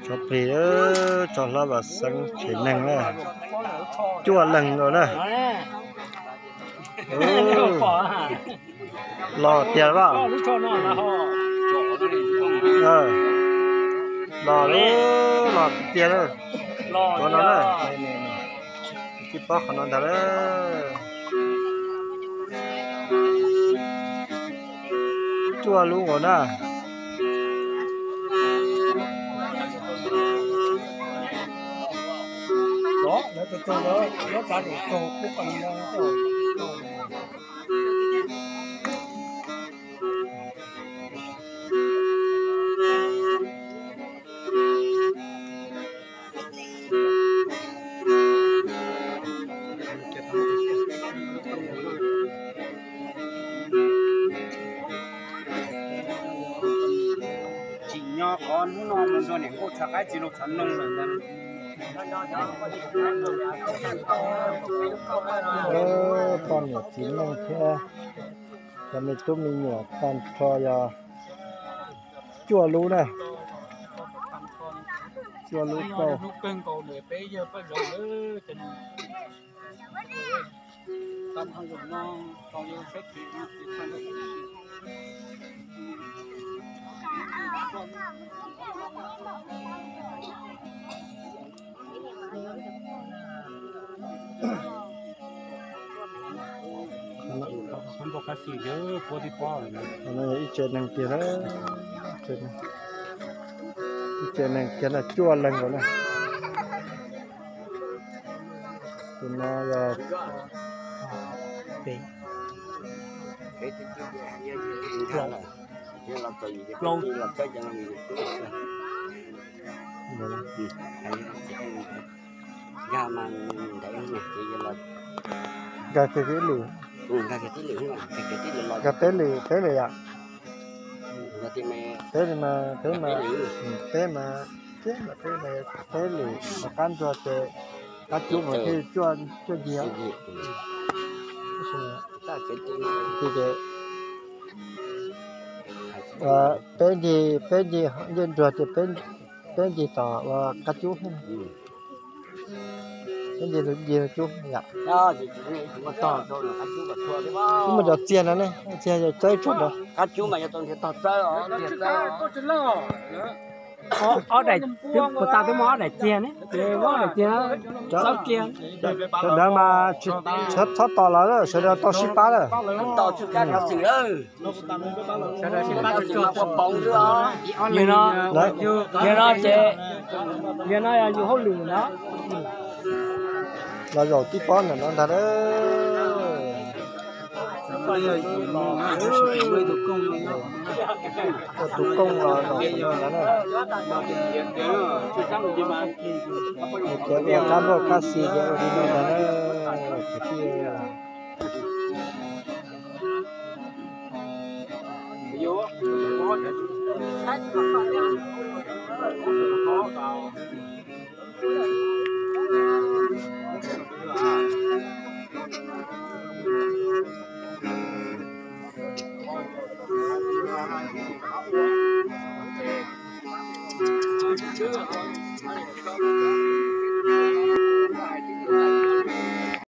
Tso plig, tso hlob Vam Xeeb tshem neeg na. Cuaj leeg lawm na. Los tiag lawm. Los, los tiag lawm. Qhov no na. Tsis paub qhov no ntag lawm. Cuaj lub nkaus na. Tsim nyog qhov hnub no mus ntxuag niam nkauj txhav qaib txiv laus txhav noog lawm ntag. Poj niam txiv neej thiab cov me tub me nyuam tag nrho yog cuaj lub na. Cuaj lub kauj. Ib tsev neeg tiag na, ib tsev neeg tiag na, cuaj leeg nkaus na. Tus no yog nkag kiag ib lwm, nkag peb lwm, peb lwm yom. Peb lwm mas, peb mas, peb mas, peb mas, peb lwm, qab ntsuag ces qab cub mas thiaj cuaj ncig. Peb ncig, peb ncig ncej ntsuag ces peb ncig tom ua qab cub. Peb ncig, ncig cub yom. Muaj cov txiag no ne, txiag yog txawb tsuag ntawd. Ob daim, puas tas twb muaj ob daim txiag ne, muab ob daim txiag txawb kiag. Cov ntawd mas txhob tos lawv, sawv daws tau sib pab lawm. Yog no, yog no ces, yog no yog yus hauj lwm no. Los zaum tib pob ntawm no ntag. Tus koob los zaum ntawm no ntag na. Ces ua qab npauj qab xi ces ua li no ntag na.